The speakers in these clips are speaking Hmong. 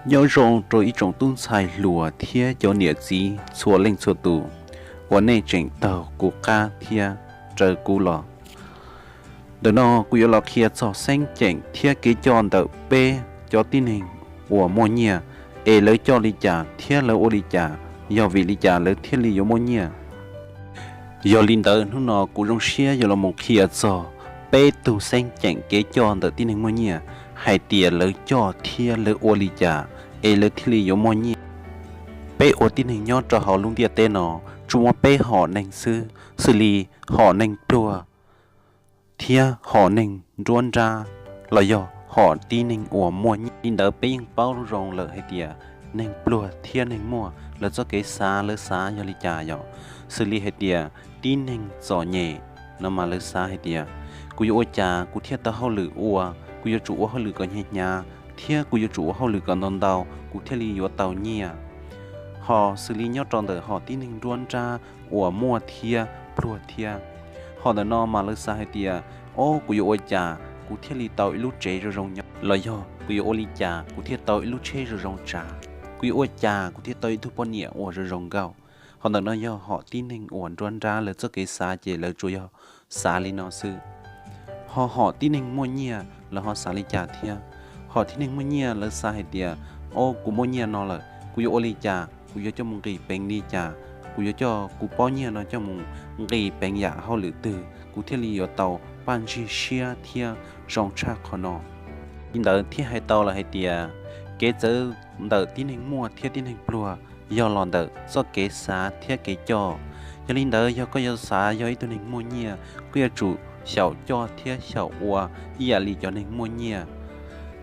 Nyob zoo rau ib tsoom tub ntxhais hluas thiab cov niam txiv txhua leej txhua tus uas nej tseem taug kuv qab thiab raws kuv los. Ntawm no kuv yuav los qhia txog xeeb ceem thiab kev coj ntawm peb cov tib neeg uas muaj nyiaj, es lawv coj li cas thiab lawv ua li cas, yog vim li cas lawv thiaj li yuav muaj nyiaj. Yog li ntawd hnub no kuv zoo siab yuav los mus qhia txog peb tug xeeb ceem kev coj ntawm tib neeg muaj nyiaj, hais tias lawv coj thiab lawv ua li cas es lawv thiaj li yuav muaj nyiaj. Peb ua tib neeg nyob rau hauv lub ntiaj teb no tsuas muaj peb hom neeg xwb, xws li hom neeg pluag thiab hom neeg nruab nrab, los yog hom tib neeg uas muaj nyiaj. Li ntawd peb yeej paub zoo lawm hais tias neeg pluag thiab neeg muaj lawv txoj kev xav, lawv xav yog li cas yom. Xws li hais tias tib neeg txom nyem no mas lawv xav hais tias, kuv yuav ua cas kuv thiaj tau hauj lwm ua, kuv yuav tsum ua hauj lwm kom hnyav hnyav thiab kuv yuav tsum ua hauj lwm kom ntau ntau kuv thiaj li yuav tau nyiaj. Ho xws li nyob rau ntawm hom tib neeg nruab nrab uas muaj thiab pluag thiab, hom ntawm no mas lawv xav hais tias, ob, kuv yuav ua cas kuv thiaj li tau ib lub tsev zoo zoo nyob, los yog kuv yuav ua li cas kuv thiaj tau ib lub tsheb zoo zoo tsav, kuv yuav ua cas kuv thiaj tau ib tug poj niam uas zoo zoo nkauj. Hom ntawm no yog hom tib neeg uas nruab nrab lawv txoj kev xav ces lawv tsuas yog xav li no xwb. Ho hom tib neeg muaj nyiaj lawv ho xav li cas thiab? Hom tib neeg muaj nyiaj lawv xav hais tias, ob, kuv muaj nyiaj no lawm kuv yuav ua li cas, kuv yuav coj mus nqis peev li cas, kuv yuav coj kuv pob nyiaj no coj mus nqis peev yam hauj lwm twg kuv thiaj li yuav tau paj ntsig siab thiab zoo tshaj qhov no. Li ntawd thiaj hais tau lawm hais tias kev txawv ntawm tib neeg muaj thiab tib neeg pluag yog los ntawm txoj kev xav thiab kev coj. Yog li ntawd yog koj yuav xav yog ib tug neeg muaj nyiaj, koj yuav tsum xyaum coj thiab xyaum ua ib yam li cov neeg muaj nyiaj.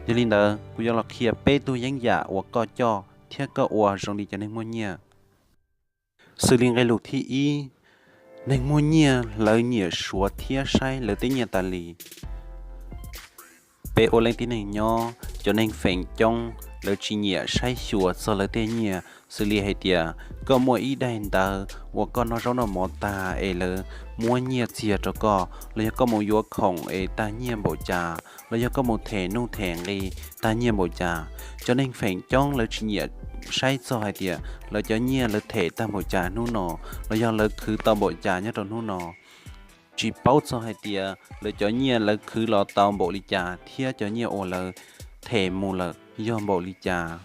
Yog li ntawd kuv yuav los qhia peb tug yeeb yam uas koj coj thiab koj ua zoo li cov neeg muaj nyiaj. Xws li nqe lus thib ib, neeg muaj nyiaj lawv nyiam suav thiab saib lawv tej nyiaj tas li. Peb ua leej tib neeg nyob, cov neeg feem coob lawv tsis nyiam saib xyuas txog lawv tej nyiaj. Xws li hais tias koj muaj ib daim ntawv uas koj noj zaub noj mov tag es lawv muab nyiaj txiag rau koj, los yog koj mus yuav khoom es tag nyiaj npaum cas, los yog koj mus them nuj them nqi tag nyiaj npaum cas, cov neeg feem coob lawv tsis nyiam saib txog hais tias lawv cov nyiaj lawv them tag npaum cas hnub no, los yog lawv khwv tau npaum cas nyob rau hnub no. Tsis paub txog hais tias lawv cov nyiaj lawv khwv los tau npaum li cas thiab cov nyiaj uas lawv them mus lawm yog npaum li cas.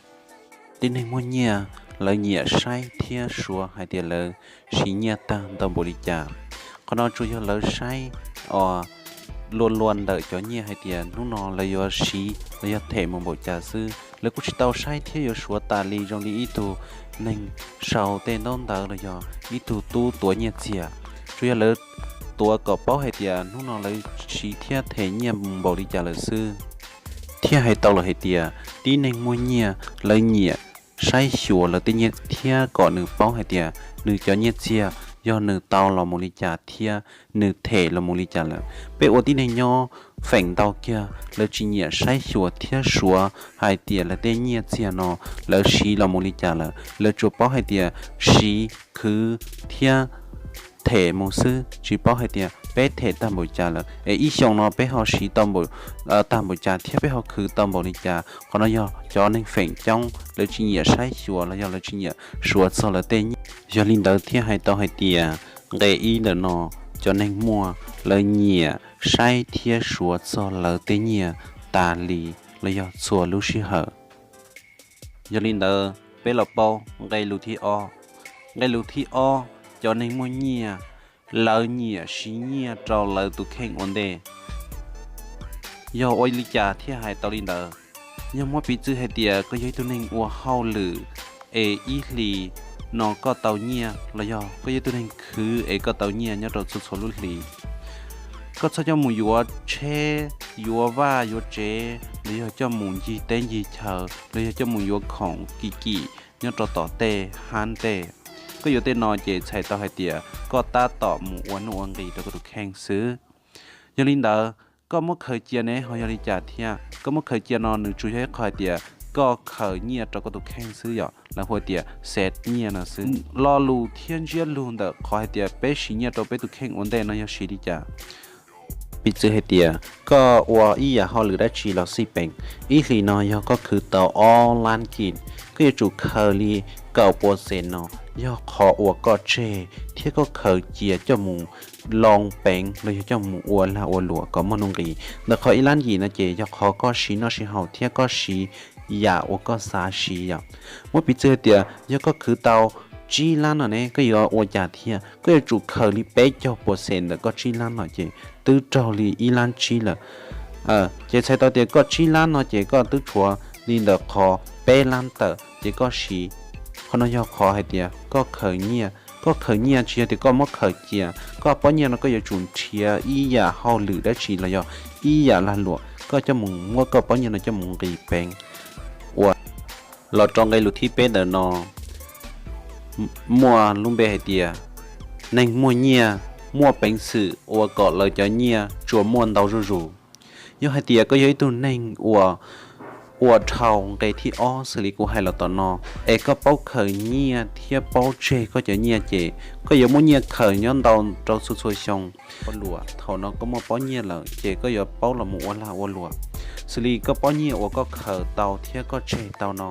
Tib neeg muaj nyiaj lawv nyiam saib thiab suav hais tias lawv siv nyiaj tag ntau npaum li cas. Qhov no tsuas yog lawv saib os, luag luag ntawm cov nyiaj hais tias hnub no lawv yuav siv los yog them mus npaum cas xwb. Lawv kuj tsis tau saib thiab yuav suav tas li zoo li ib tug neeg sau tej ntaub ntawv los yog ib tug tub tuav nyiaj txiag. Tsuas yog lawv tuav kom paub hais tias hnub no lawv siv thiab them nyiaj mus npaum li cas lawm xwb. Thiaj hais tau lawm hais tias tib neeg muaj nyiaj lawv nyiam saib xyuas lawv tej nyiaj thiab kom nws paub hais tias nws cov nyiaj txiag yog nws tau los mus li cas thiab nws them los mus li cas lawm. Peb ua tib neeg nyob feem ntau kiag lawv tsis nyiam saib xyuas thiab suav hais tias lawv tej nyiaj txiag no lawv siv los mus li cas lawm. Lawv tsuas paub hais tias siv, khwv thiab them mus xwb, tsis paub hais tias peb them tag npaum cas lawm es ib xyoo no peb ho siv tau npaum, tag npaum cas thiab peb ho khwv tau npaum li cas. Qhov no yog cov neeg feem coob lawv tsis nyiam saib xyuas los yog lawv tsis nyiam suav txog lawv tej nyiaj. Yog li ntawd thiaj hais tau hais tias nqe ib ntawm no, cov neeg muaj lawv nyiam saib thiab suav txog lawv tej nyiaj tas li los yog txhua lub sij hawm. Yog li ntawd peb los paub nqe lus thib ob. Nqe lus thib ob, cov neeg muaj nyiaj lawv nyiam siv nyiaj rau lawv tus kheej ua ntej. Yog ua li cas thiaj hais tau li ntawd? Yog muab piv txwv hais tias koj yog ib tug neeg ua hauj lwm es ib hlis no koj tau nyiaj, los yog koj yog ib tug neeg khwv es koj tau nyiaj nyob rau txhua txhua lub hlis. Koj txhob coj mus yuav tsheb, yuav vaj yuav tsev, los yog coj mus ncig teb ncig chaw, los yog coj mus yuav khoom kim kim nyob rau tom tej hab tej. Koj yuav tej no ces txhais tau hais tias koj tab tom mus ua nuj ua nqis rau koj tus kheej xwb. Yog li ntawd, koj muab khaws cia ne ho yog li cas thiab? Koj muab khaws cia no nws tsuas yog ib qho hais tias koj khaws nyiaj rau koj tus kheej xwb yom, lawv hu tias xev nyiaj no xwb. Lo lus thiab ntsiab lus ntawm qhov hais tias peb siv nyiaj rau peb tus kheej ua ntej no yog siv li cas? Piv txwv hais tias koj ua ib yam hauj lwm dab tsi los xij peem, ib hlis no yog koj khwv tau ob lab kis, koj yuav tsum khaws li kaum pua xees no yog qhov uas koj tseg thiab koj khaws cia coj mus loo peev los yog coj mus ua lag ua luam kom muaj nuj nqis. Ntawm qhov ib lab kis no ces yog qhov koj siv noj siv haus thiab koj siv yam uas koj xav siv yom. Muab piv txwv hais tias yog koj khwv tau tsib lab no ne, koj yuav ua cas thiab? Koj yuav tsum khaws li peb caug pua xees ntawm koj tsib lab no ces twb raug li ib lab tsib lawm. Ces txhais tau tias koj tsib lab no ces koj twb tshuav li ntawm qhov peb lab tawm ces koj siv. Qhov no yog qhov hais tias koj khaws nyiaj. Koj khaws nyiaj tsis yog tias koj muab khaws cia. Koj pob nyiaj no koj yuav tsum nrhiav ib yam hauj lwm dab tsi los yog ib yam lag luam koj coj mus muab koj pob nyiaj no coj mus nqis peev ua. Los rau nqe lus thib peb ntawm no muaj lub npe hais tias neeg muaj nyiaj muaj peev xwm ua kom lawv cov nyiaj tsuas muaj ntau zuj zus. Yog hais tias koj yog ib tug neeg uas ua dhau nqe thib ob xws li kuv hais los tom no, es koj paub khaws nyiaj thiab paub tseg koj cov nyiaj ces koj yuav muaj nyiaj khaws nyob ntau rau txhua txhua xyoo. Ua luam, thaum no koj muaj pob nyiaj lawm ces koj yuav paub los mus ua lag ua luam, xws li koj pob nyiaj uas koj khaws tau thiab koj tseg tau no,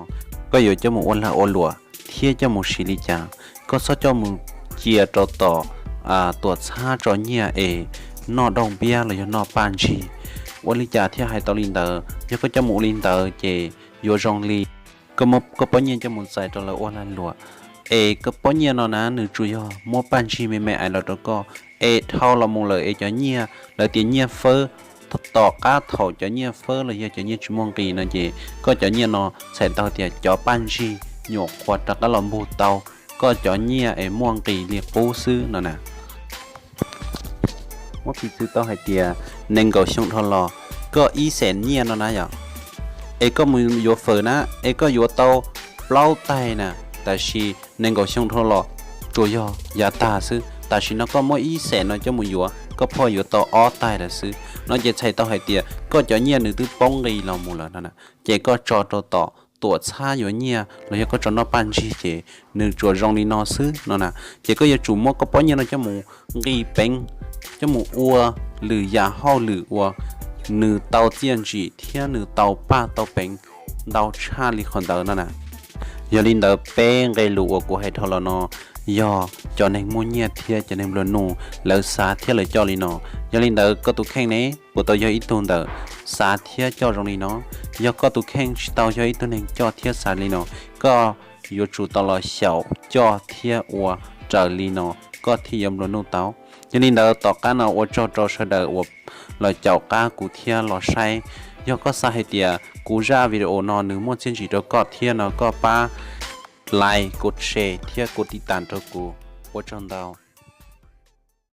koj yuav coj mus ua lag ua luam thiab coj mus siv li cas. Koj txhob coj mus cia rau tom tuam txhab tso nyiaj es noj dauj npiab los yog noj paj ntsig. Ua li cas thiaj hais tau li ntawd? Yog koj coj mus ua li ntawd ces yuav zoo li koj muab koj pob nyiaj coj mus txais rau lawv ua lag luam, es koj pob nyiaj no na nws tsuas yog muab paj ntsig me me ais los rau koj, es dhau los mus lawm es cov nyiaj lawv tias nyiaj fawb, tom qab thaum cov nyiaj fawb los yog cov nyiaj tsis muaj nqis no ces koj cov nyiaj no txhais tau tias cov paj ntsig nyuam qhuav rov qab los npog tau koj cov nyiaj es muaj nqis li qub xwb no na. Muab piv txwv tau hais tias nees nkaum xyoo dhau los koj ib xees nyiaj no na yom, es koj mus yuav fawm na, es koj yuav tau plaub taig na, tab sis nees nkaum xyoo dhau los tsuas yog yav tag xwb, tam sim no koj muab ib xees no coj mus yuav koj phoj yuav tau ob taig lawm xwb no ces txhais tau hais tias koj cov nyiaj nws twb poob nqis los mus lawm no na. Ces koj tso rau tom tuam txhab yuav nyiaj los yog koj tso noj paj ntsig ces nws tsuas zoo li no xwb no na. Ces koj yuav tsum muab koj pob nyiaj no coj mus nqis peev, coj mus ua lwm yam hauj lwm uas nws tau txiaj ntsim thiab nws tau paj tau peev ntau tshaj li qhov ntawd no na. Yog li ntawd peb nqe lus uas kuv hais dhau los no yog cov neeg muaj nyiaj thiab cov neeg nplua nuj lawv xav thiab lawv coj li no. Yog li ntawd koj tus kheej ne puas tau yog ib tug ntawm xav thiab coj zoo li no? Yog koj tus kheej tsis tau yog ib tug neeg coj thiab xav li no, koj yuav tsum tau los xyaum coj thiab ua raws li no koj thiaj yuav nplua nuj tau. Yog li ntawd tom qab no ua tsaug rau sawv daws uas los caum qab kuv thiab los saib. Yog koj xav hais tias kuv zaj video no nws muaj txiaj ntsim rau koj thiab no koj pab like, kov share thiab kov tiv tas rau kuv. Ua tsaug ntau.